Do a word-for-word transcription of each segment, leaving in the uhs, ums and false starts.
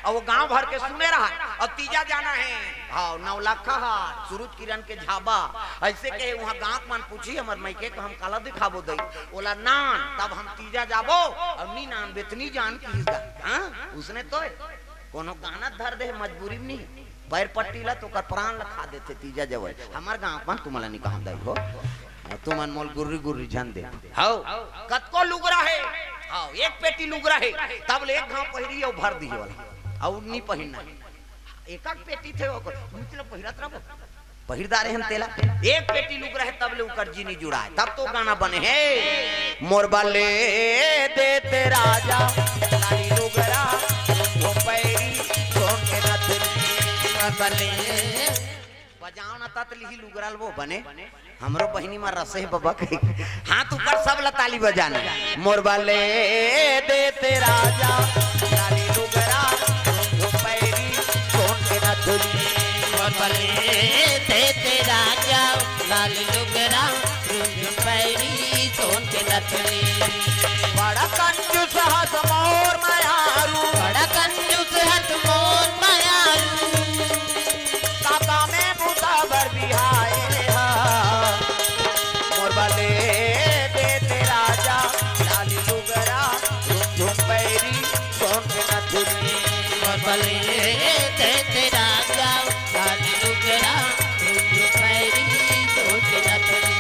अउ वो गांव भर के सुने रहा, अउ तीजा जाना हे। हाँ, नवलखा हा, सूरज किरण के झाबा। अइसे कहे, उहाँ गांव मन पूछी, "हमर मइके के हम काला दिखाबो दई?" ओला नान, तब हम तीजा जाबो, अउ नी नान बेतनी जान की गा। हाँ, उसने तो हे। कोनो गाना धर दे, मजबूरी में नहीं। पैर पट्टी ला तो ओकर प्राण ला खा देथे तीजा जवय। हमर गांव अपन तुमला नहीं कहन दई हो। तुमन मोल गुर्री गुर्री झन दे। हव, कतको लुगरा हे। हव, एक पेटी लुगरा हे, तब ले एक घांव पहिरी अउ भर दिही वाला। अउ नी पहिरना। एक एक पेटी थे ओकर, उतने पहिरत रहबो। पहिर डारे हन तेला। एक पेटी लुगरा हे, तब ले ओकर जी नी जुड़ाय। तब तो गाना बने हे। मोर बले देते राजा, लाली लुगरा, वो पैरी, सोन के नथुनी। बजाओ ना ततली ही लुगरा ल वो बने। हमरो बहिनी मा रसे हे बबा के। हाथ ऊपर सब ला ताली बजाना। मोर बले देते राजा, लाली लुगरा, वो पैरी, सोन के नथुनी। मोर बले देते राजा, लाली लुगरा, रुंझुन पैरी, सोन के नथुनी। बड़ा कंजूस हस मोर मयारू। बड़ा कंजूस हस मोर मयारू। काका में बूता बर बिहाए हा। मोर बले देते राजा, लाली लुगरा, रुंझुन पैरी, सोन के नथुनी। मोर बले देते राजा, लाली लुगरा, रुंझुन पैरी, सोन के नथुनी।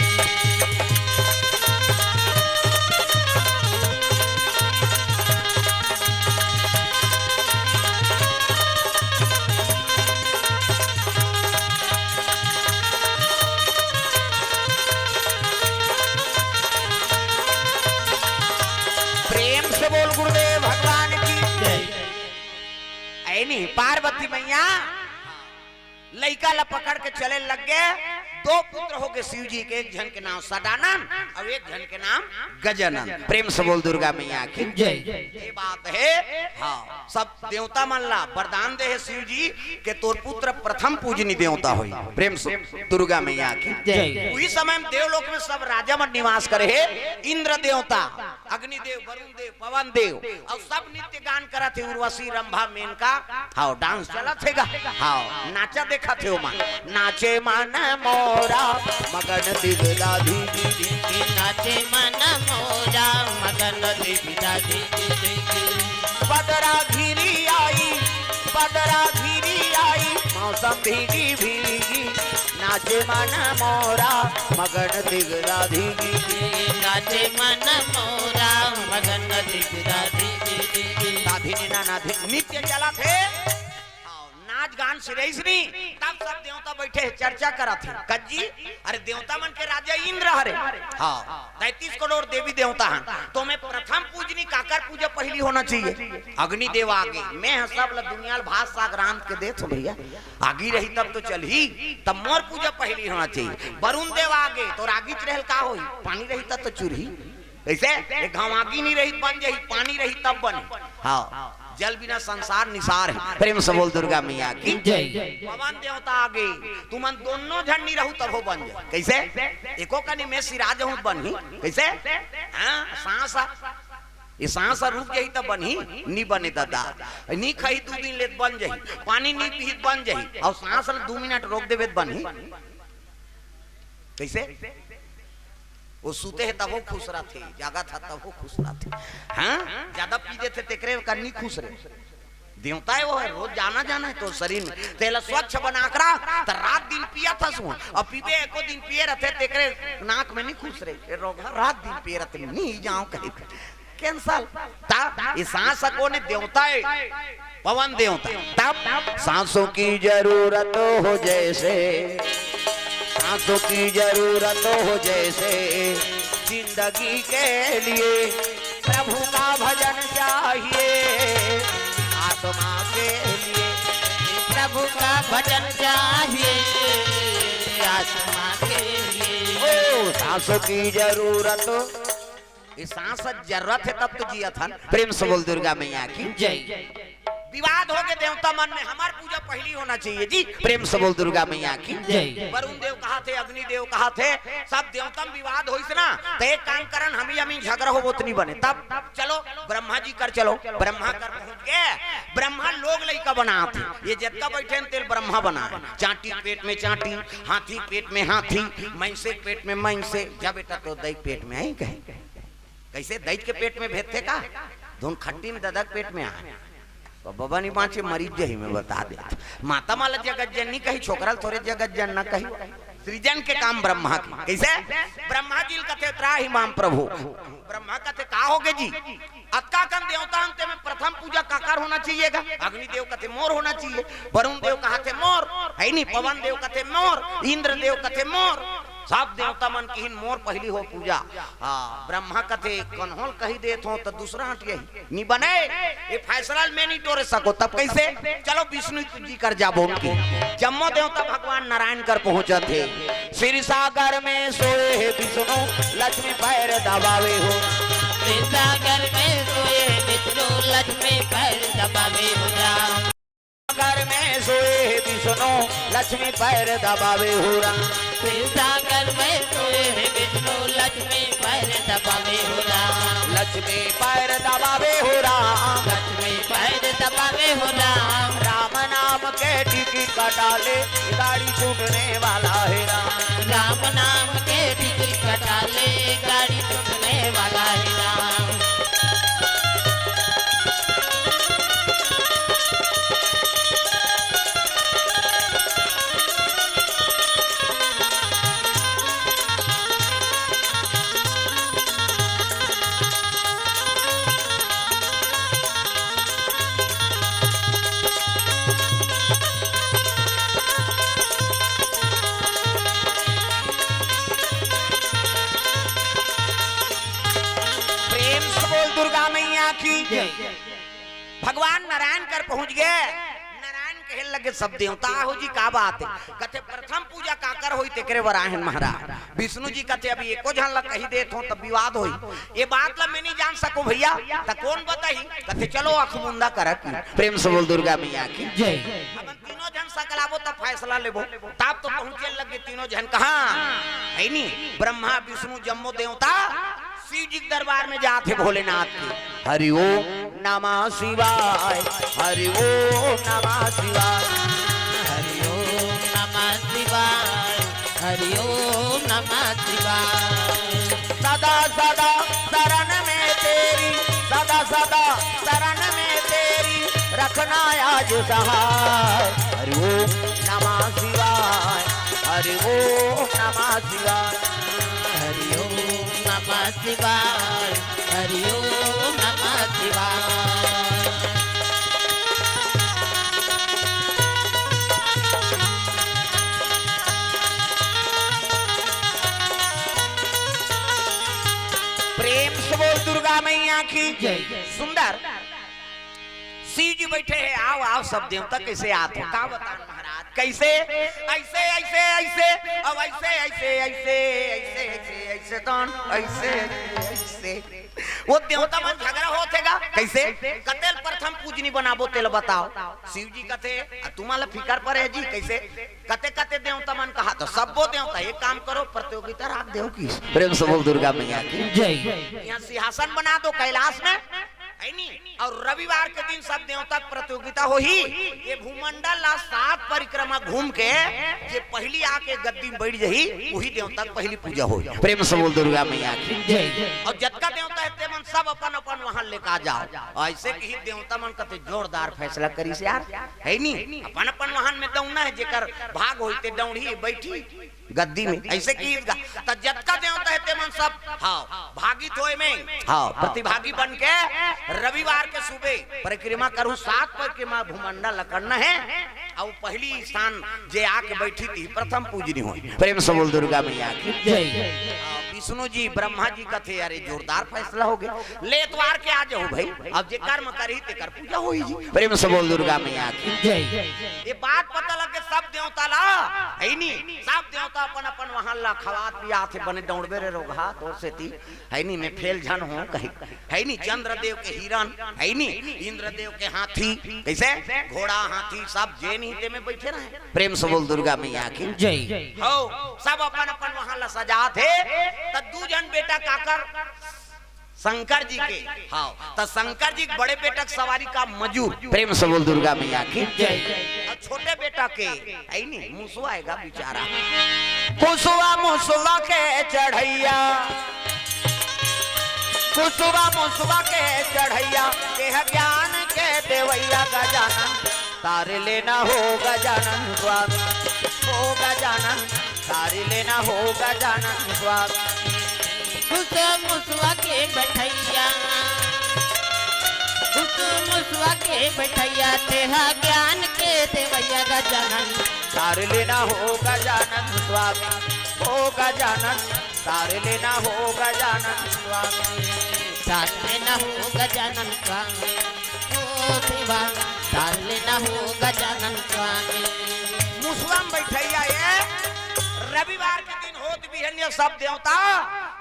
प्रेम से बोल गुरुदेव भगवान की। जय। ऐ नहीं, पार्वती मैया लइका ला पकड़ के चले लग गे। दो पुत्र हो गे शिव जी के, एक झन के नाम सदानंद अउ एक झन के नाम गजानंद। प्रेम से बोल दुर्गा मैया की। जय। ये बात हे। हाँ, सब देवता मन ला वरदान दे हे शिव जी के तोर पुत्र प्रथम पूजनी देवता होई। प्रेम से दुर्गा मैया की। जय। उही समय में देवलोक में सब राजा मन निवास करे हे। इंद्र देवता, अग्निदेव, वरुण देव, पवन देव, अउ सब नृत्य गान करत हे, उर्वशी, रंभा, मेनका। हाव, डांस चलत हे गा। हाव, नाचा देखत हे ओमन। नाचे मन मोरा मगन दिगदाधी। नाचे मन मोरा मगन दिगदाधी। बदरा घिरी आई, बदरा घिरी आई, मौसम भीगी भीगी। नाचे मन मोरा मगन दिगदाधी। नाचे मन मोरा मगन दिगदाधी। दाधिनी ना नाधिनी नृत्य चलत हे। हाँ, नाच गान सिरइस नी, तब सब देवता बइठे हे, चर्चा करत हे। कज्जी, अरे देवता मन के राजा इंद्र हरे। हाँ, तैंतीस करोड़ देवी देवता हन, तो मैं प्रथम पूजनी काकर पूजा पहिली होना चाहिए? अग्नि देव आगे, मैं ह सब ल दुनिया ल भात साग रांध के देत हों भइया। आगी रही तब तो चलही, तब मोर पूजा पहिली होना चाहिए। वरुण देव आगे, तोर आगीच रहल का होही? पानी रही तब तो चुरही। कइसे? एक घांव आगी नी रही बन जाही, पानी रही तब बने। हाँ, जल बिना संसार निसार हे। प्रेम से बोल दुर्गा मैया की। जय। पवन देवता आगे, तुमन दोनों झन नी रहू तभो बन जाय। कइसे? एको कनी में सिरा जहूं त बनही। कइसे? हाँ, सांस आ, ये सांस ह रुक जाही त बनही, नी बने ददा। नी खाही दू दिन ले त बन जाही, पानी नी पीही त बन जाही, अउ सांस ल दू मिनट रोक देबे त बनही। कइसे? वो सुते हे तभो खुश रथे, जागत हे तभो खुश रथे। हाँ, ज्यादा पी देथे तेकरे कर नी खुश रहे। देवता हे वो हे, रोज जाना जाना हे तोर शरीर में। तेला स्वच्छ बना के रख, त रात दिन पियत हस वो। अब पीबे एको दिन पिए रथे, तेकरे नाक में नी खुश रहे। ये रोग ह रात दिन पिए रथे, नी जांव कहे। कैंसल। तब ये सांस कोन हे? देवता हे, पवन देवता। तब सांसों की जरूरत हो जैसे, सांसों की जरूरत हो जैसे, जिंदगी के लिए प्रभु का भजन चाहिए आत्मा के लिए। प्रभु का भजन चाहिए आत्मा के लिए। ओ सांसों की जरूरत, ये सांस जरूरत हे तब तो जियत हन। प्रेम से बोल दुर्गा मैया की। जय। विवाद हो गए देवता मन में, हमार पूजा पहली होना चाहिए जी। प्रेम से बोल दुर्गा मैया की। जय। वरुण देव कहा थे, अग्नि देव कहा थे, सब देवता में विवाद होइस ना, तो एक काम करन, हम ही हम ही झगड़ा हो, वो तो नहीं बने। तब चलो ब्रह्मा जी कर, चलो ब्रह्मा कर पहुंच गए। ब्रह्मा लोग लइका बनात हे, ये जतका बैठे हैं तेल ब्रह्मा बना है। चांटी पेट में चांटी, हाथी पेट में हाथी, मैंसे पेट में मैंसे। जा बेटा, तो दई पेट में आई कहे, कैसे दई के पेट में भेजते का? धुन खट्टी में ददक पेट में आए। तो बबा नहीं बाँचे, मरीज जही में बता दे। माता माला जगत जननी कही, छोकरल थोरे जगत जन न कही। सृजन के काम ब्रह्मा के। कैसे? ब्रह्मा जी ल कथे, "त्राहि माम प्रभु।" ब्रह्मा कथे, "का होगे जी? अतका कन देवता अंते में प्रथम पूजा काकर होना चाहिए गा?" अग्नि देव कथे, "मोर होना चाहिए।" वरुण देव कहा थे, "मोर।" है नी? पवन देव कथे, "मोर।" इंद्र देव कथे, "मोर।" सब देवता मन किहिन, "मोर पहली हो पूजा।" हाँ, ब्रह्मा कथे, "कन्होल कही देत हो तो दूसरा हट यही।" नी बने, ये फैसला ल मैं नहीं टोरे सको। तब कैसे? चलो विष्णु जी कर जाबो उनकी। जम्मो देवता भगवान नारायण कर पहुंचत हे। क्षीर सागर में सोए हे विष्णु, लक्ष्मी पैर दबावे हो। क्षीर सागर में सोए हे विष्णु, लक्ष्मी पैर दबावे हो राम। घर में सोए हे विष्णु, लक्ष्मी पैर दबावे हो राम। क्षीर सागर में सोए हे विष्णु, लक्ष्मी पैर दबावे हो राम। लक्ष्मी पैर दबावे हो राम। लक्ष्मी पैर दबावे हो राम। राम नाम के टिकट कटा ले, गाड़ी छूटने वाला है राम। राम नाम के टिकट कटा ले, गाड़ी छूटने वाला है राम। प्रेम से बोल दुर्गा मैया की। जय। भगवान नारायण कर पहुंच गए। नारायण कहे लगे, "सब देवता हो जी, का बात है?" कथे, "प्रथम पूजा काकर होई, तेकरे बर आए हन महाराज।" विष्णु जी कथे, "अभी एको झन ला कही देत हो, तब विवाद होई। ये बात ला मैं नहीं जान सको भैया, त कौन बताही?" कथे, "चलो अखमुंदा करत।" प्रेम से बोल दुर्गा मैया की। जय। अब तीनों झन सकलाबो तब फैसला लेबो। तब तो पहुंचे लगे तीनों झन कहाँ? है नी? ब्रह्मा, विष्णु, जम्मो देवता शिव जी के दरबार में जात हे भोलेनाथ के। हरि ओम नमः शिवाय, हरि ओम नमः शिवाय। हरि ओम नमः शिवाय, हरि ओम नमः शिवाय। सदा सदा शरण में तेरी, सदा सदा शरण में तेरी, रखना आज सहाय। हरि ओम नमः शिवाय, हरि ओम नमः शिवाय। हरि ओम नमः शिवाय, हरि ओम नमः शिवाय। प्रेम से बोल दुर्गा मैया की। जय। सुंदर शिव जी बैठे हैं, आओ, आओ, सब देवता कैसे आत हो? का बतान महाराज, कैसे? ऐसे, ऐसे, ऐसे, अब ऐसे, ऐसे, ऐसे, ऐसे, ऐसे, ऐसे, तौन, ऐसे, ऐसे। वो देवता मन झगड़ा होत हे गा, कैसे? कतेल प्रथम पूजनी बनाबो, तेल बताओ। शिव जी कथे, "आ, तुम्हारा फिकर पर है जी, कैसे?" कते, कते देवता मन कहा, तो सबो देवता, "एक काम करो, प्रतियोगिता राख देव की।" प्रेम से बोल दुर्गा मैया की। जय। यहाँ सिंहासन बना दो कैलाश में, है नी? और रविवार के दिन सब देवता के प्रतियोगिता होही। ये भूमंडल ला सात परिक्रमा घूम के जे पहली आके गद्दी में बैठ जही, वही देवता के पहली पूजा होही। प्रेम से बोल दुर्गा मैया की। जय। और जतका देवता है ते मन सब अपन अपन वाहन लेके आ जाओ। ऐसे कि देवता मन कते जोरदार फैसला करिस यार, है नी? अपन अपन वाहन में दौड़ना है, जेकर भाग होई ते दौड़ी बैठी गद्दी में। ऐसे कि गा, त जतका देवता है ते मन सब, हाँ, भागित होए में, हाँ, प्रतिभागी बन के रविवार के सुबह परिक्रमा करू, सात परिक्रमा भूमंडल करना है। और पहली स्थान जे आके बैठी थी, प्रथम पूजनी होई। प्रेम से बोल दुर्गा मैया की। जय। हाँ, विष्णु जी, ब्रह्मा जी कथे, "अरे जोरदार फैसला हो गया, ले एतवार के आ जाओ भाई, अब जे कर्म करी तेकर पूजा होई जी।" प्रेम से बोल दुर्गा मैया की। जय। ये बात पता लग के सब देवता तला, है नी? सब देवता अपन अपन वहां ला खवात पियात हे, बने दौड़बे रे रोगहा, तोर सेती, है नी? मैं फेल झन हों कही, है नी? चंद्रदेव के हिरन, है नी? इंद्रदेव के हाथी, कैसे? घोड़ा, हाथी, सब जे नहीं ते में बैठे रहे। प्रेम से बोल दुर्गा मैया की। जय। हो, सब अपन अपन वहां ला सजात हे। त दू झन बेटा काकर, शंकर जी के, हाँ, त शंकर जी के बड़े बेटा के सवारी का मजूर। प्रेम से बोल दुर्गा मैया की। जय। और छोटे बेटा के, है नी, मुसवा आएगा बेचारा। कुसवा मुसवा के चढ़ैया, कुसवा मुसवा के चढ़ैया, के है ज्ञान के देवैया गजानन, तार लेना हो गजानन स्वामी, हो गजानन, तार लेना हो गजानन स्वामी। घुस मुसवा के बैठैया, घुस मुसवा के बैठैया, तेहा ज्ञान के देवैया गजानन, तार लेना हो गजानन स्वामी, हो गजानन, तार लेना हो गजानन स्वामी, तार लेना हो गजानन स्वामी, ओ देवा, तार लेना हो गजानन स्वामी। मुसवा में बैठैया ये रविवार के दिन होत बिहनिया सब देवता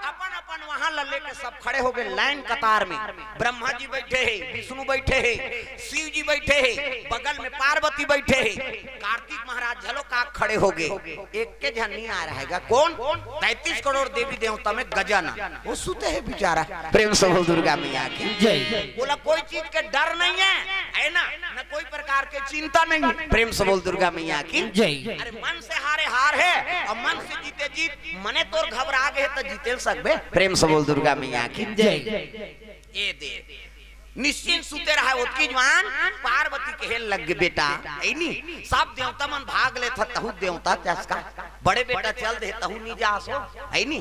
अपन अपन वहां ल लेके सब खड़े हो गए लाइन कतार में। ब्रह्मा जी बैठे हे, विष्णु बैठे हे, शिव जी बैठे हे, बगल में पार्वती बैठे हे, कार्तिक महाराज झलो का खड़े हो गए। एक के झन नहीं आ रहा है गा। कौन? तैंतीस करोड़ देवी देवता में गजानन, वो सुते है बेचारा। प्रेम से बोल दुर्गा मैया की। जय। बोला कोई चीज के डर नहीं है, है ना? न कोई प्रकार के चिंता नहीं है। प्रेम से बोल दुर्गा मैया की। जय। अरे मन से हारे हार है और मन से जीते जीत। मने तोर घबरा गए तो जीते ल सकबे। प्रेम से बोल दुर्गा मैया की। जय। ये दे निश्चिंत सुते रहा। ओतकी जुआन पार्वती कहे लग गे, बेटा, ऐनी सब देवता मन भाग लेथस, तहू देवता तस का बड़े बेटा चल दे, तहू नी जासो, ऐनी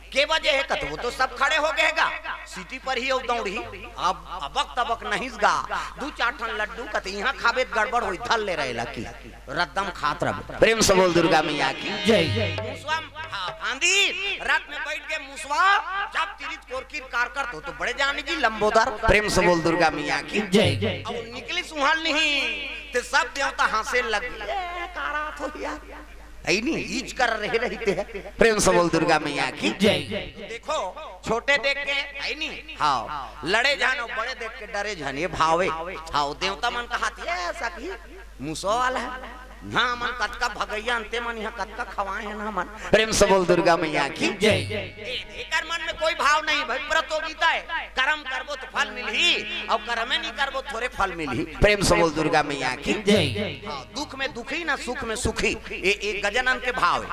के बजे हे कत, वो तो सब खड़े हो गए गा, सीटी पर ही अउ दौड़ही। अब अबक तबक नहिस गा, दू चार ठन लड्डू कत इहां खाबे त गड़बड़ होई, धर ले रहे लकी। रद्दम खात रह। प्रेम से बोल दुर्गा मैया की। जय। मुसवा, हाँ, फांदी, रथ में बैठ के मुसवा, जब तिरित कोरकीर कार कर तो, तो बड़े जाने जी लंबोदर। प्रेम से बोल दुर्गा मैया की। जय। अब निकली सुहाल नहीं, ते सब देवता हंसे लग गए। ए, कारा थो यार। ऐनी, ईज कर रहे रहते हैं। प्रेम से बोल दुर्गा मैया की। जय। देखो, छोटे देख के, ऐनी, हाँ, लड़े जानो, बड़े देख के डरे जान, ये भावे। हाँ, देवता मन कहा थे, ऐसा की मुसो वाला है ना, मन कतका भगैया अंते मन यहाँ कतका खवाए हैं ना मन। प्रेम से बोल दुर्गा मैया की। जय। ए, एकर मन में कोई भाव नहीं भाई, प्रतियोगिता है। कर्म करबो तो फल मिलही, और कर्मे नहीं करबो थोरे फल मिलही। प्रेम से बोल दुर्गा मैया की। जय। हाँ, दुख में दुखी ना सुख में सुखी, ये, ये गजानन के भाव है।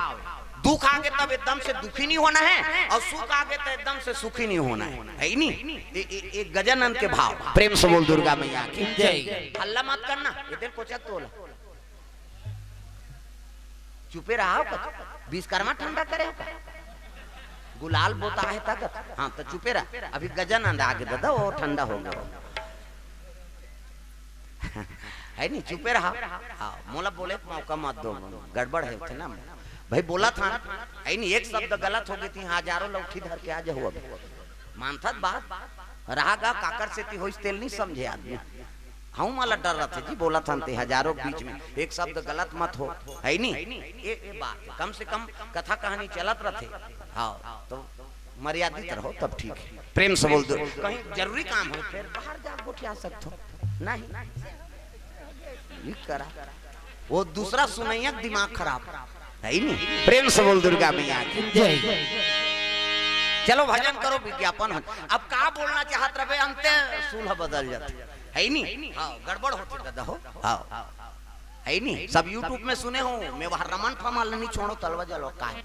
दुख आगे तब एकदम से दुखी नहीं होना है, और सुख आगे तो एकदम से सुखी नहीं होना है, है नी? ये, ये, ये गजानन के भाव। प्रेम से बोल दुर्गा मैया की। जय। हल्ला मत करना, ये दिल कोचक तोला। चुपे रहा हो का? विश्वकर्मा ठंडा करे हो का? गुलाल बोता है ताकत। हाँ, तो चुपे रहा। अभी गजानन आगे दादा, वो ठंडा हो गया। है नी, चुपे रहा। हाँ, मोला बोले के मौका मत दो, गड़बड़ है उठे ना। भाई बोला था, है नी, एक शब्द गलत हो गई थी, हजारों लौठी धर के आ जाओ अभी। मानथत बात, रहा गा काकर सेती होइस तेल नहीं समझे आदमी। हूँ मला डर रहते जी, बोला था ते हजारों के बीच में एक शब्द गलत मत हो, है नी? ये, ये बात है। कम से कम कथा कहानी चलत रहते। हाँ, तो मर्यादित रहो तब ठीक है। प्रेम से बोल दो, कहीं जरूरी काम हो फिर बाहर जा गोठिया सकते हो। नहीं, ये करा, वो दूसरा सुनैया के दिमाग खराब है ही नहीं। प्रेम से बोल दुर्गा मैया की। जय। चलो भजन करो, विज्ञापन हो। अब का बोलना चाहत रहे, अंते सुलह बदल जाते है ही नहीं। हाँ, गड़बड़ होते दादा हो। हाँ, है ही नहीं। सब YouTube में सुने हो, मैं वहां रमन फमाल नहीं छोड़ो, तलवा जलो का है।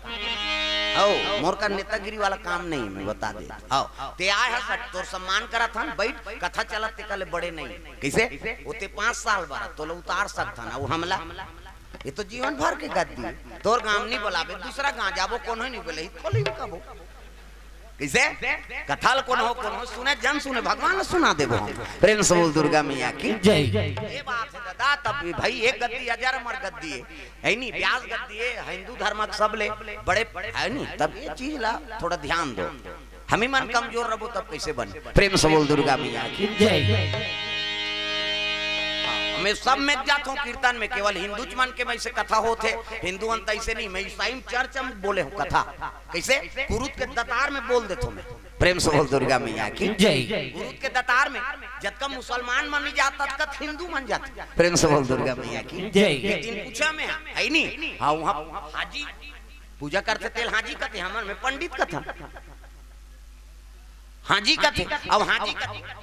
हो, मोर का नेतागिरी वाला काम नहीं, मैं बता दे। हो, ते आए हस, तोर सम्मान करा था, बैठ, कथा चलत ते कले बड़े नहीं। कैसे? वो ते पांच साल बारा, तोला उतार सकता ना, वो हमला। ये तो जीवन भर के गद्दी। तोर गांव नहीं बोलाबे, दूसरा गांव जाबो, कोनो नहीं बोले, खोली में कबो। कैसे? कथा ल कोनो हो, कोनो सुने, जन सुने, भगवान ल सुना देबो हम। प्रेम से बोल दुर्गा मैया की। जय। ये बात है दादा, तब भी भाई एक गद्दी हजार अमर गद्दी है, है नी? ब्यास गद्दी है, हिंदू धर्म के सबले बड़े, है नी? तब ये चीज ला थोड़ा ध्यान दो। हमी मन कमजोर रबो तब कैसे बने? प्रेम से बोल दुर्गा मैया की। जय। मैं सब में जात हूँ कीर्तन में, केवल हिंदू मन के मैं से कथा होत हे। हिंदू अंत ऐसे नहीं, मैं ईसाई चर्च में बोले हूँ कथा। कैसे? कुरुद के दतार में बोल देत हूँ मैं। प्रेम से बोल दुर्गा मैया की। जय। कुरुद के दतार में जतका मुसलमान मन नहीं जात, ततका हिंदू मन जात। प्रेम से बोल दुर्गा मैया की। जय। एक दिन पूछा मैं, है नहीं? हाँ, वहाँ हाजी पूजा करथे तेला हाजी कथे, हमर में पंडित कथन। हाजी कथे, अब हाजी कथे।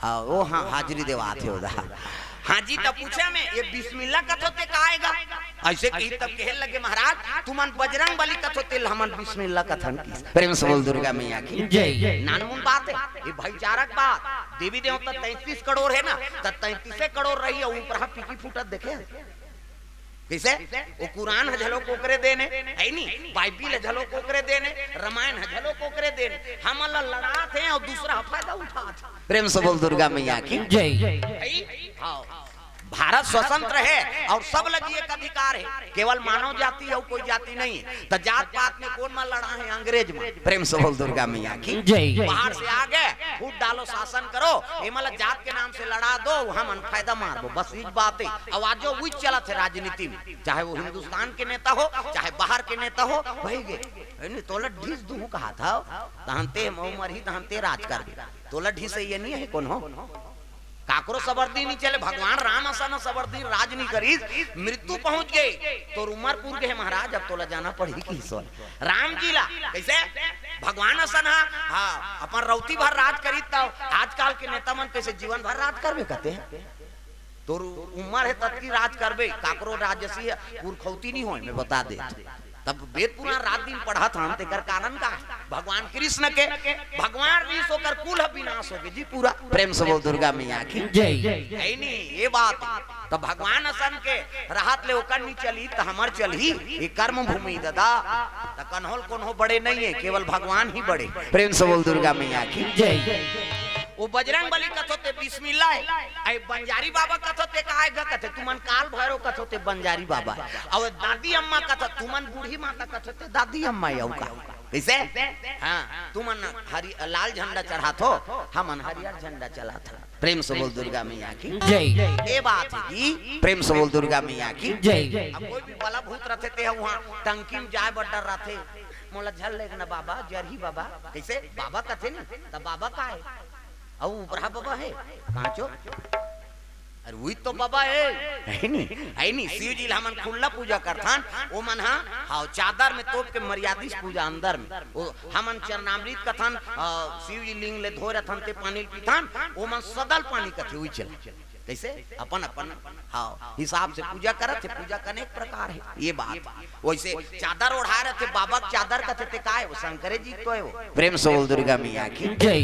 हाँ, ओ हाँ, हाजिरी देवात हे ओदा। हाजी त पूछे मैं, "ये बिस्मिल्ला कथो ते का आय गा?" ऐसे कही तब कहे लगे, "महाराज, तुमन बजरंग बली कथो तेला हमन बिस्मिल्ला कथन।" की प्रेम से बोल दुर्गा मैया की। जय। नानमुन बात हे, ये भाईचारा के बात। देवी देवता तैंतीस करोड़ हे ना, त तैंतीसे करोड़ रही हे, ऊपर पिकी फूटत देखे। कैसे? वो कुरान ह झलो ओकरे देन हे, है नी? बाइबिल ह झलो ओकरे देन हे, रामायण ह झलो ओकरे देन हे। हमन ला लड़ात हे अउ दूसरा ह फायदा उठात हे। प्रेम से बोल दुर्गा मैया की। जय। है? हाँ। भारत स्वतंत्र हे अउ सब ला जिए के अधिकार हे, केवल मानव जाति अउ कोई जाति नहीं हे। त जात पात में कोन मन लड़ा हे? अंग्रेज मन। प्रेम से बोल दुर्गा मैया की। जय। बाहर से आ गे, फूट डालो, शासन करो, एमन ला जात के नाम से लड़ा दो, हमन फायदा मारबो, बस इच बात हे। अउ आजो उइच चलत हे राजनीति में। चाहे वो हिंदुस्तान के नेता हो, चाहे बाहर के नेता हो, वही गे, "ए, नहीं, तोला ढीस दूहूं कहात हव, तहन ते मऊ मरही, तहन ते राज करबे। तोला ढीस ये नहीं हे कोनो।" काकरो सबर्दी नहीं चले, भगवान राम असन सबर्दी राज नहीं करिस, मृत्यु पहुंच गे, तोर उमर पुर गे हे महाराज, अब तोला जाना पड़ही किहिस। राम जी ला, कैसे? भगवान असन हा, हाँ, अपन रौती भर राज करिस, तब आजकल के नेता मन कैसे जीवन भर राज करबे कहते हैं? तोर उमर हे ततकी राज करबे, काकरो राजसी हे, पुरखौती नहीं होय, मैं बता दे। तब वेद पुराण रात दिन पढ़त हन, तेकर कारण का? भगवान कृष्ण के, भगवान रीस ओकर कुल ह विनाश हो गे जी पूरा। प्रेम से बोल दुर्गा मैया की। जय। है नी, ये बात। तब भगवान असन के रहत ले ओकर नी चली, त हमर चलही, ये कर्म भूमि ददा। त कन्होल कोनो बड़े नहीं हे, केवल भगवान ही बड़े। प्रेम से बोल दुर्गा मैया की। जय। वो बजरंग बली कथो ते बिस्मिल्ला हे, अई बंजारी बाबा कथो ते का आय गा कथे, तुमन काल भैरव कथो ते बंजारी बाबा हे, अउ दादी अम्मा कथो, तुमन बूढ़ी माता कथो ते दादी अम्मा हे, अउ का? कैसे? हाँ, तुमन हरी, लाल झंडा चढ़ाथो, हमन हरियर झंडा चलाथन। प्रेम से बोल दुर्गा मैया की। जय। ये बात हे जी, प्रेम से बोल दुर्गा मैया की। जय। अब कोई भी बला भूत रथे ते उहाँ टंकी में जाय बर डर रथे, "मोला झन लेग ना बाबा, जरही बाबा।" कैसे? बाबा कथे नी, त बाबा का हे? अउ उपरा बाबा हे, कहाँ चो? अरे उही तो बाबा हे, है नी, है नी। शिव जी ला हमन खुल्ला पूजा करथन, ओ मन हा, हाँ, चादर में तोप के मर्यादिस पूजा अंदर में। ओ हमन चरणामृत कथन, अ, शिव जी लिंग ले धोय रथन ते पानी ल पीथन, ओ मन सदल पानी कथे, उही चला। कैसे? अपन, अपन, हाँ, हिसाब से पूजा करत हे, पूजा के अनेक प्रकार हे, ये बात। वैसे चादर ओढ़ाय रथे, बाबा के चादर कथे ते काय, वो शंकरे जी तो हे वो। प्रेम से बोल दुर्गा मैया की। जय।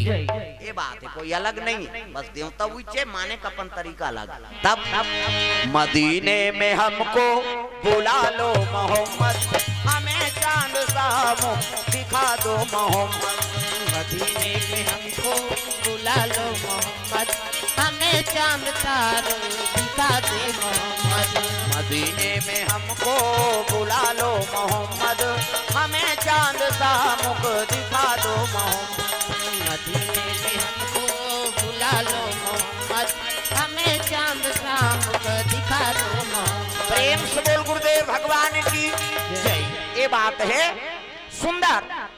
ये बात हे, कोई अलग नहीं हे, बस देवता उइचे, माने का अपन तरीका अलग। तब मदीने में हमको बुला लो मोहम्मद, हमें चांद सा मुख दिखा दो मोहम्मद। मदीने में हमको बुला लो मोहम्मद, हमें चांद सा रुख दिखा दे मोहम्मद। मदीने में हमको बुला लो मोहम्मद, हमें चांद सा मुख दिखा दो मोहम्मद। मदीने में हमको बुला लो मोहम्मद, हमें चांद सा मुख दिखा दो मोहम्मद। प्रेम से बोल गुरुदेव भगवान की जय। ये बात हे सुंदर।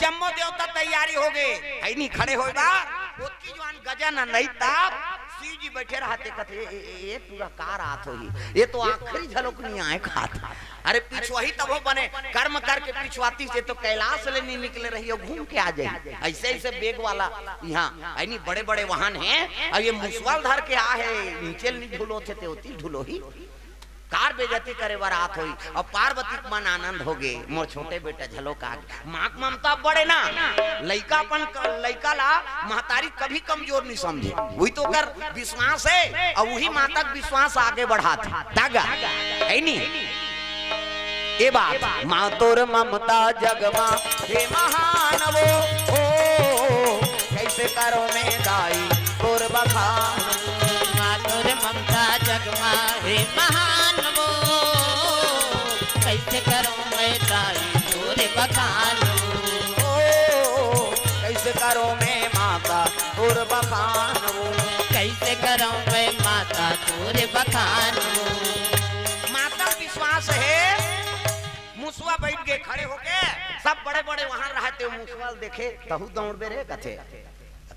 जम्मो देवता तैयारी हो गे, है नी खड़े होय बर। ओतकी जुवान गजा न नहीं तब शिव जी बैठे रहते, कथे, "ए, ए, ए, ए, पूरा का रात होही, ये तो आखिरी झलक नहीं आय खात।" अरे पिछुआही तभो बने, कर्म करके पिछुआतिस, ये तो कैलाश ले नहीं निकले रही, घूम के आ जाही। ऐसे, ऐसे बेग वाला यहाँ, है नी, बड़े, बड़े वाहन हे, अउ ये मुसवा ल धर के आ हे, नीचे ल नहीं ढुलोथे ते ओती ढुलोही। कार बेइज्जती करे बर आत होही। अब पार्वती के मन आनंद हो गे, मोर छोटे बेटा झलो का आगे। माँ के ममता बड़े ना, लइका अपन क-, लइका ला महतारी कभी कमजोर नहीं समझे। उही तो ओकर विश्वास हे, अउ उही माता के विश्वास आगे बढ़ात हे। तागा, है नी? ये बात, माँ तोर ममता जग मा हे महान वो, ओ, कैसे करो मैं दाई तोर बखान। माँ तोर ममता जग मा हे महान वो, कैसे करो मैं दाई तोर बखान। ओ, कैसे करो मैं माता तोर बखान वो। कैसे करौं मैं माता तोरे बखान हो। माता विश्वास हे। मुसवा बइठ गे खड़े होके, सब बड़े-बड़े वहां रहते, मुसवा ल देखे, तहू दौड़बे रे कथे।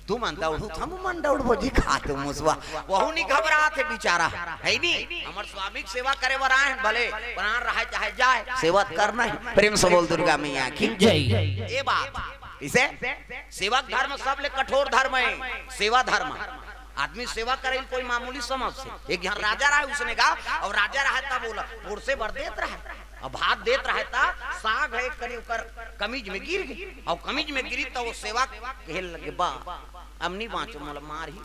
तुमन दौड़हू, हमू मन दौड़बो जी, खाते मुसवा। वहू नी घबरात हे बिचारा, हे नी? हमर स्वामी के सेवा करे बर आए हे, भले प्राण रहे चाहे जाए, सेवा त करना हे। प्रेम से बोल दुर्गा मैया की जय। ए बात, इसे सेवक धर्म सबले कठोर धर्म हे, सेवा धर्म। आदमी सेवा करे ल कोई मामूली समझथे। एक झन राजा रहे, उसने गा, अउ राजा रहे तब ओला पोरसे बर देत रहे, अउ भात देत रहे त साग ह एक कनी ओकर कमीज में गिर गे, अउ कमीज में गिरी त ओ सेवक कहे लगे, "बा, अब नी बाँचों, मोला मारही,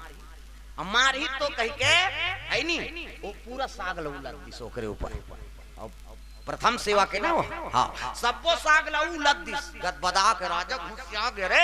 अब मारही तो," कहिके, हे नी, ओ पूरा साग ल उलद दिस ओकरे ऊपर। अब प्रथम सेवक हे ना ओ, हाँ, सब्बो साग ल उलद दिस। गदबदा के राजा गुस्सिया गे, "रे,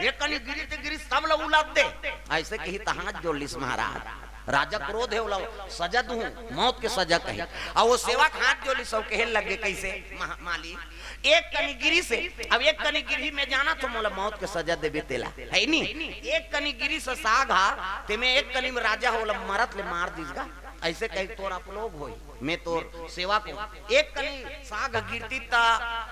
एक कनी गिरी ते गिरी, सब ल उलद दे।" अइसे कही त हाथ जोड़ लिस महाराज। राजा क्रोध हे, ओला सजा दूँ, मौत के सजा कही। अउ ओ सेवक हाथ जोड़ लिस अउ कहे लगे, कइसे? महा-, मालिक, एक कनी गिरिस हे, अब एक कनी गिरही में जाना तो मोला मौत के सजा देबे तेला, हे नी? एक कनी गिरिस हे साग हा, तेमे एक कनी में राजा ह ओला मरत ले मार दिस गा। अइसे कही तोर अपलोग होही, मैं तोर सेवक हों। एक कनी साग गिरतिस त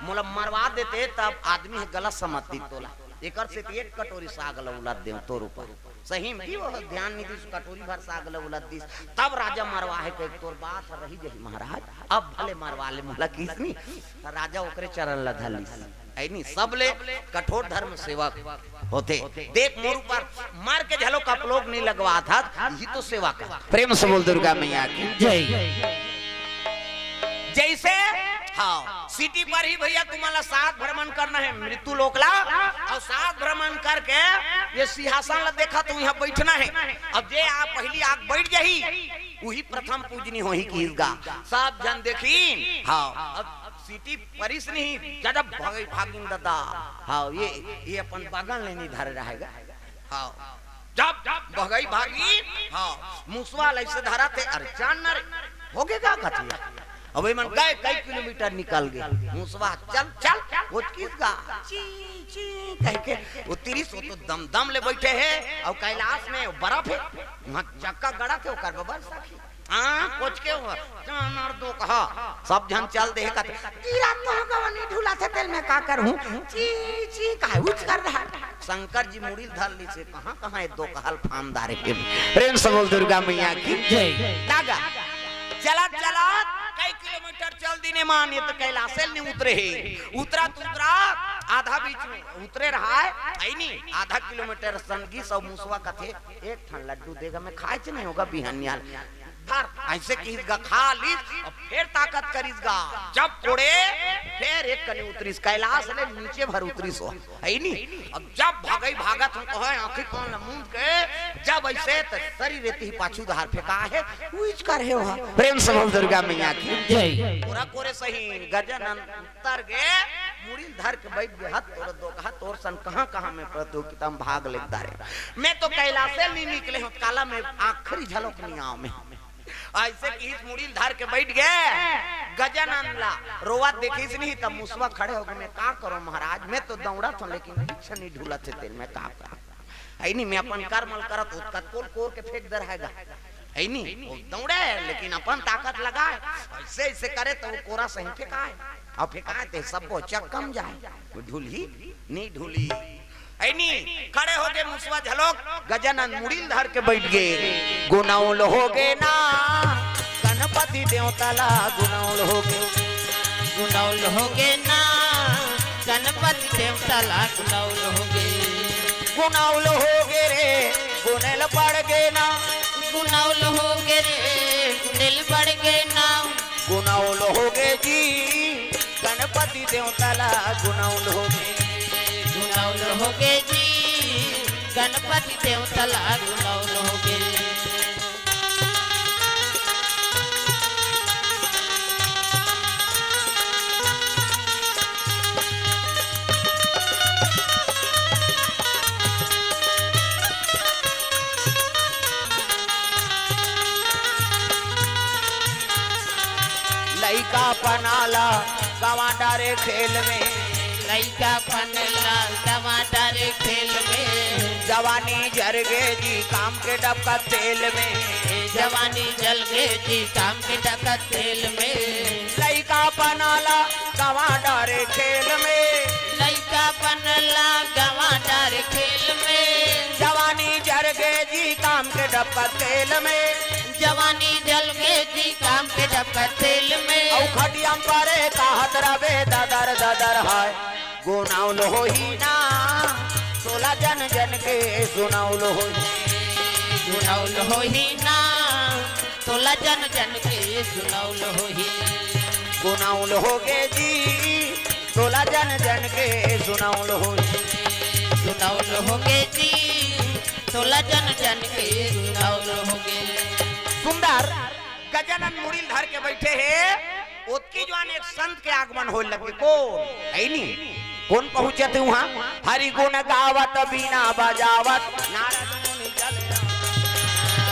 मोला मरवा देते, तब आदमी ह गलत समझतिस तोला। एकर सेती एक कटोरी साग ल उलद देंव तोर ऊपर। सही में जी, ओ ध्यान नी दिस, कटोरी भर साग ल उलद दिस, तब राजा मरवा हे कहिके तोर बात ह रहि जही महाराज, अब भले मरवा ले मोला किहिस नी, त राजा ओकरे चरण ल धर लिस। हे नी, सबले कठोर धर्म सेवक होथे। देख मोर ऊपर मर के घलो कपलोक नी लगवात हस, इही तो सेवा कर। प्रेम से बोल दुर्गा मैया की जय। जइसे, हाँ, सिटी पर ही भइया तुमन ला सात भ्रमण करना हे मृत्यु लोक ला, अउ सात भ्रमण करके ये सिंहासन ला देखा तो इहाँ बइठना हे। अब जे आ पहिली आके बइठ जाही, उही प्रथम पूजनी होही किहिस गा। सब झन देखिन, हाँ, अब सिटी परिस नहीं, जब भगई भागिन ददा, हाँ, ये, ये अपन बगल ले नी धरे रहे गा। हाँ, जब भगई भागिन, हाँ, मुसवा ल अइसे धरथे, अरे चल न रे, होगे गा कथे। अब एमन गए कई किलोमीटर निकल गे, मुसवा चल, चल, कोचकिस गा, ची, ची, कहिके, ओ तिरिस ओ तो दम, दम ले बइठे हे, अउ कैलाश में बरफ हे, उहाँ चक्का गड़त हे, ओकर बबर सखी। हाँ, कोचके हो, चल न रे दोकहा, सब झन चल दे हे कथे, "तीरा तो गवा नी ढुलत हे, तेल में का करहूँ? ची, ची, काहे उच कर रहा है?" शंकर जी मुड़ी ल धर लिस हे, कहाँ, कहाँ ये दोकहा ल फांद डारे हे। प्रेम से बोल दुर्गा मैया की जय। लागा। चलत, चलत कई किलोमीटर चल दिने मान, ये तो कैलाशे ल नी उतरे हे। उतरत, उतरत आधा बीच में उतरे रहा हे, हे नी, आधा किलोमीटर संगी सब मुसवा कथे, "एक ठन लड्डू देगा, मैं खाएच नहीं होगा बिहनिया ल।" धर, अइसे किहिस गा, खा लिस, अउ फेर ताकत करिस गा। जब कोड़े, फेर एक कनी उतरिस, कैलाश ले नीचे भर उतरिस ओ, हे नी? अब जब भगई भागत हों, कहे आँखी कान ल मूंद के, जब अइसे त शरीर एती पाछू डहर फेंकाय हे, उइच कर हे ओ। प्रेम से बोल दुर्गा मैया की जय। कोरा कोरे सही, गजानन उतर गे, मुड़ी ल धर के बइठ गे, हत तोर दोकहा, तोर सन कहाँ-कहाँ में प्रतियोगिता में भाग ले डारे। मैं तो कैलाशे नी निकले हों, काला में आखिरी झलक नी आव में। अइसे किहिस मुड़ी ल धर के बइठ गे। गजानन ला रोवत देखिस नहीं, तब मुसवा खड़े होगे, "मैं का करों महाराज, मैं तो दौड़त हों, लेकिन कुछ नी ढुलत हे तेल में का करों?" हे नी, मैं अपन कर्म ल करत हों, कतको ल कोर के फेंक दे रहे गा। हे नी, ओ दौड़े, लेकिन अपन ताकत लगाय, अइसे, अइसे करे त ओ कोरा सही फेंकाय, अउ फेंकाय ते सब्बो चक्का म जाय, ओ ढुलही, नी ढुलही। हे नी, खड़े होगे मुसवा झलोक, गजानन मुड़ी ल धर के बइठ गे, गुनउल होगे ना, गणपति देवता ला गुनउल होगे। गुनउल होगे ना, गणपति देवता ला गुनउल होगे। गुनउल होगे रे, गुनेल पड़ गे ना। गुनउल होगे रे, गुनेल पड़ गे ना। गुनउल होगे जी, गणपति देवता ला गुनउल होगे। गुनउल होगे जी, गणपति देवता ला गुनउल होगे। लइकापन ला गंवा डारे खेल में। लइकापन ला गंवा डारे खेल में। जवानी जरगे जी काम के डबका तेल में। जवानी जलगे जी काम के डबका तेल में। लइकापन ला गंवा डारे खेल में। लइकापन ला गंवा डारे खेल में। जवानी जरगे जी काम के डबका तेल में। जवानी जलगे जी काम के डबका तेल में। अउ खटिया म परे कहत रबे ददर ददर हाय। गुनौल होही ना तोला जन जन के सुनौल होही। गुनौल होही ना तोला जन जन के सुनौल होही। गुनौल होगे जी तोला जन जन के सुनौल होही। सुनौल होगे जी तोला जन जन के सुनौल होगे। सुंदर गजानन मुड़ी ल धर के बइठे हे। ओतकी जुवार एक संत के आगमन होय लगे। कोन? अइनी। कोन पहुंचत हे उहां? हरि गुन गावत बीना बजावत नारद मुनि चले।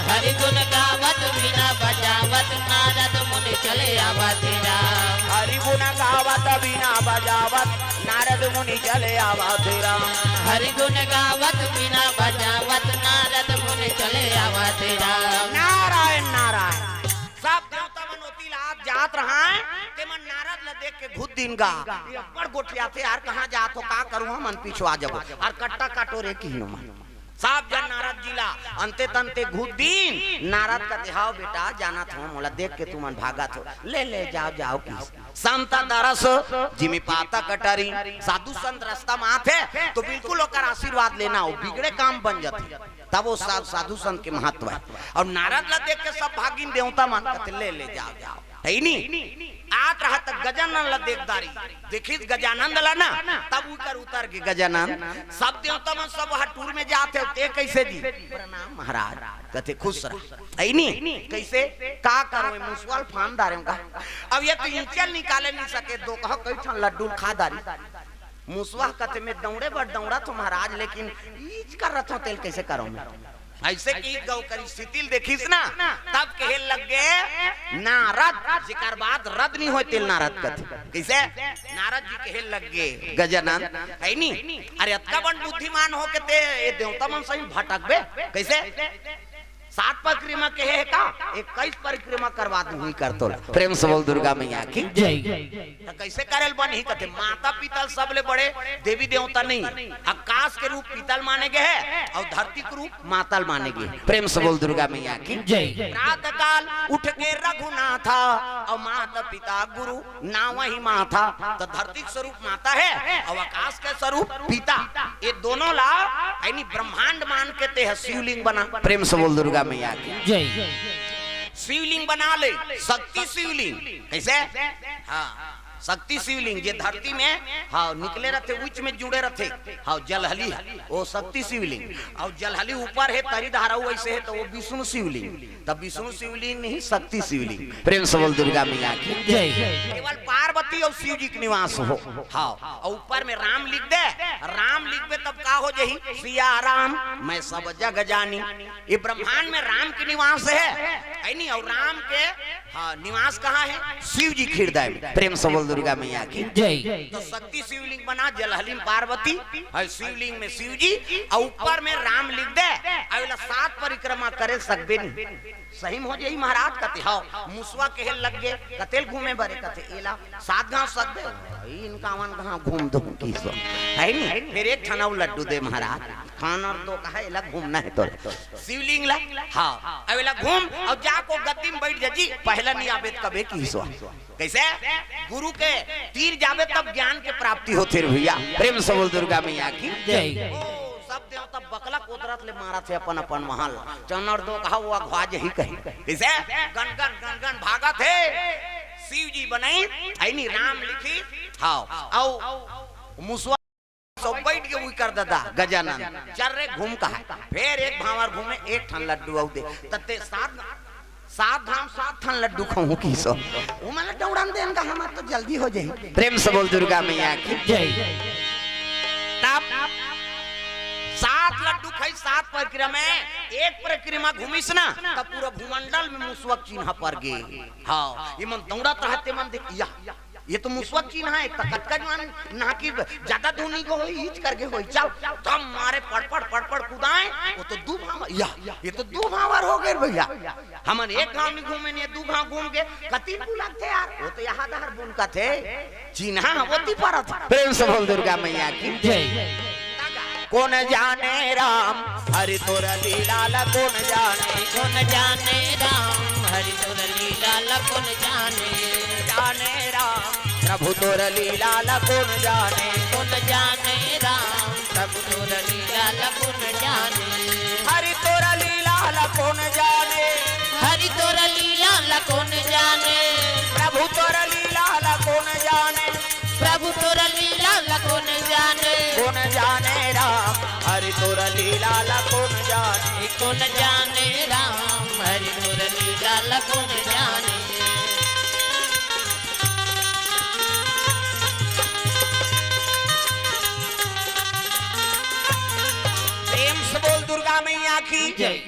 हरि गुन गावत बीना बजावत नारद मुनि चले आवत राम। हरि गुन गावत बीना बजावत नारद मुनि चले आवत राम। हरि गुन गावत बीना बजावत नारद मुनि चले आवत राम। नारायण नारायण। सब देवता मन ओती ल आत जात रहय, ते मन नारद ल देख के घुद दिन गा। ये अब्बड़ गोठियाथे यार, कहां जात हो, का करूं, हमन पिछवा जबो। अउ कट्टा काटो रे किहिन मन। सब जन नारद जी ला अंते तंते घुद दिन। नारद कथे, "हव बेटा, जानत हो, मोला देख के तुमन भागत हो। ले, ले, जाव, जाव," किहिस। संत दरस जिमि पाता कटरी। साधु संत रस्ता म आथे, त बिल्कुल ओकर आशीर्वाद लेना, ओ बिगड़े काम बन जाथे। तब ओ सा-, साधु संत के महत्व हे। अउ नारद ला देख के सब भागिन देवता मन कथे, "ले, ले, जाव, जाव।" हे नी? आत रहत गजानन ला देख डारिस, देखिस गजानंद ला ना, तब उतर, उतर गे गजानन। सब देवता मन सब वहां टूर में जात हे, ते कइसे जी? "प्रणाम महाराज।" कथे, "खुश रह।" हे नी? कइसे? "का करों, ए मुसवा ल फांद डारेंव का?" अब ये तो इंचल निकाले नइ सके, दो कहा कई ठन लड्डू ल खा डारिस। मुसवा कथे, "मैं दौड़े बर दौड़त हों महाराज, लेकिन इच करत हों, तेला कइसे करों मैं?" अइसे कहि गौ कर स्थिति ल देखिस ना, तब कहे लग गे नारद, जेकर बाद रद नइ होय तेला नारद कथे। कइसे? नारद जी कहे लग गे, "गजानन, हे नी? अरे अतका बन बुद्धिमान हो के ते ए देवता मन सही भटकबे?" कइसे? सात परिक्रमा कहे हे का? इक्कीस परिक्रमा करवा दूं ही कर तोला। प्रेम से बोल दुर्गा मैया की। जय। त कइसे करे ल बनही कथे, माता पिता ल सबले बड़े देवी देवता नहीं, आकाश के रूप पिता ल माने गे हे अउ धरती के रूप माता ल माने गे हे। प्रेम से बोल दुर्गा मैया की। जय। प्रातः काल उठ के रघुनाथा अउ माता पिता गुरु नावहि माथा, त धरती के स्वरूप माता हे अउ आकाश के स्वरूप पिता। ये दोनों ला यानी ब्रह्मांड मान के ते ह शिवलिंग बना। प्रेम से बोल दुर्गा मैया की। जय। शिवलिंग बना ले, शक्ति शिवलिंग। कइसे? हां, शक्ति शिवलिंग जे धरती में, हां, निकले रथे, उच में जुड़े रथे, हां, जलहली हे, ओ शक्ति शिवलिंग। अउ जलहली ऊपर हे, तरी धारा अइसे हे, त ओ विष्णु शिवलिंग। तब विष्णु शिवलिंग नहीं, शक्ति शिवलिंग। प्रेम से बोल दुर्गा मैया की। जय। केवल पार्वती अउ शिव जी के निवास हो। हां, अउ ऊपर में राम लिख दे, राम लिखबे तब का हो जाही? सिया राम मैं सब जग जानी। ये ब्रह्मांड में राम के निवास हे, हे नी? अउ राम के, हां, निवास कहां हे? शिव जी के हृदय में। प्रेम से बोल दुर्गा मैया की। जय। त शक्ति शिवलिंग बना, जलहली में पार्वती, हे शिवलिंग में शिव जी, अउ ऊपर में राम लिख दे, अउ एला सात परिक्रमा करे सकबे नहीं। सही में हो जाही महाराज कथे, हव। मुसवा कहे लग गे, कते ल घूमे बरे कथे, एला सात घांव सकबे, इनका वन घांव घूम दूं किहिस। हे नी? फेर एक ठन अउ लड्डू दे महाराज, खान अउ दो कहा, एला घूमना हे तोला। शिवलिंग ला, हां, अउ एला घूम, अउ जाके गद्दी में बइठ जा जी, पहला नइ आबे त कबे किहिस। कइसे? गुरु के तीर जाबे तब ज्ञान के प्राप्ति होथे रे भइया। प्रेम से बोल दुर्गा मैया की। जय। ओ, सब देवता बकला कोदरत ले मारत हे अपन अपन महल। चनर दो कहा वो अघवा जही कही। कइसे? गन गन गन गन भागत हे। शिव जी बनई, हे नी राम लिखिस। हां, अउ मुसवा सब बइठ गे उही कर ददा गजानन। चल रे घूम कहा। फेर एक भांवर घूमे, एक ठन लड्डू अउ दे। त ते सात, सात धाम सात ठन लड्डू खाहूं किहिस। ओमन ला दौड़न दे न गा, हमर तो जल्दी हो जाही। प्रेम से बोल दुर्गा मैया की। जय। तब सात लड्डू खाइस, सात परिक्रमा, एक परिक्रमा घूमिस ना, त पूरा भूमंडल में मुसवा के चिन्हा पर गे। हां, ये मन दौड़त रहत हे, मन देख, या, ये तो मुसवा के चिन्हा हे, त कतका जुवान नहाके जादा दूनी के होही, इच करके होही। चल, तब मारे पड़पड़ पड़पड़ कुदाए, वो तो दू भांवर, या, ये तो दू भांवर हो गे भइया। हमन एक घांव नइ घूमेन, ये दू घांव घूम के कति बुलकथे यार, वो तो यहाँ डहर बुलकथे, चिन्हा ह ओती परत हे। प्रेम से बोल दुर्गा मैया की। जय। कोन जाने राम हरि तोर लीला ला, कोन जाने। कोन जाने राम हरि तोर लीला ला, कोन जाने। जाने राम प्रभु तोर लीला ला, कोन जाने। कोन जाने राम प्रभु तोर लीला ला, कोन जाने। हरि तोर लीला ला, कोन जाने। हरि तोर लीला ला, कोन जाने। प्रभु तोर लीला ला, कोन जाने। प्रभु तोर लीला ला, कोन जाने। कोन जाने राम हरि तोर लीला ला, कोन जाने। कोन जाने राम हरि तोर लीला ला, कोन जाने। प्रेम से बोल दुर्गा मैया की। जय।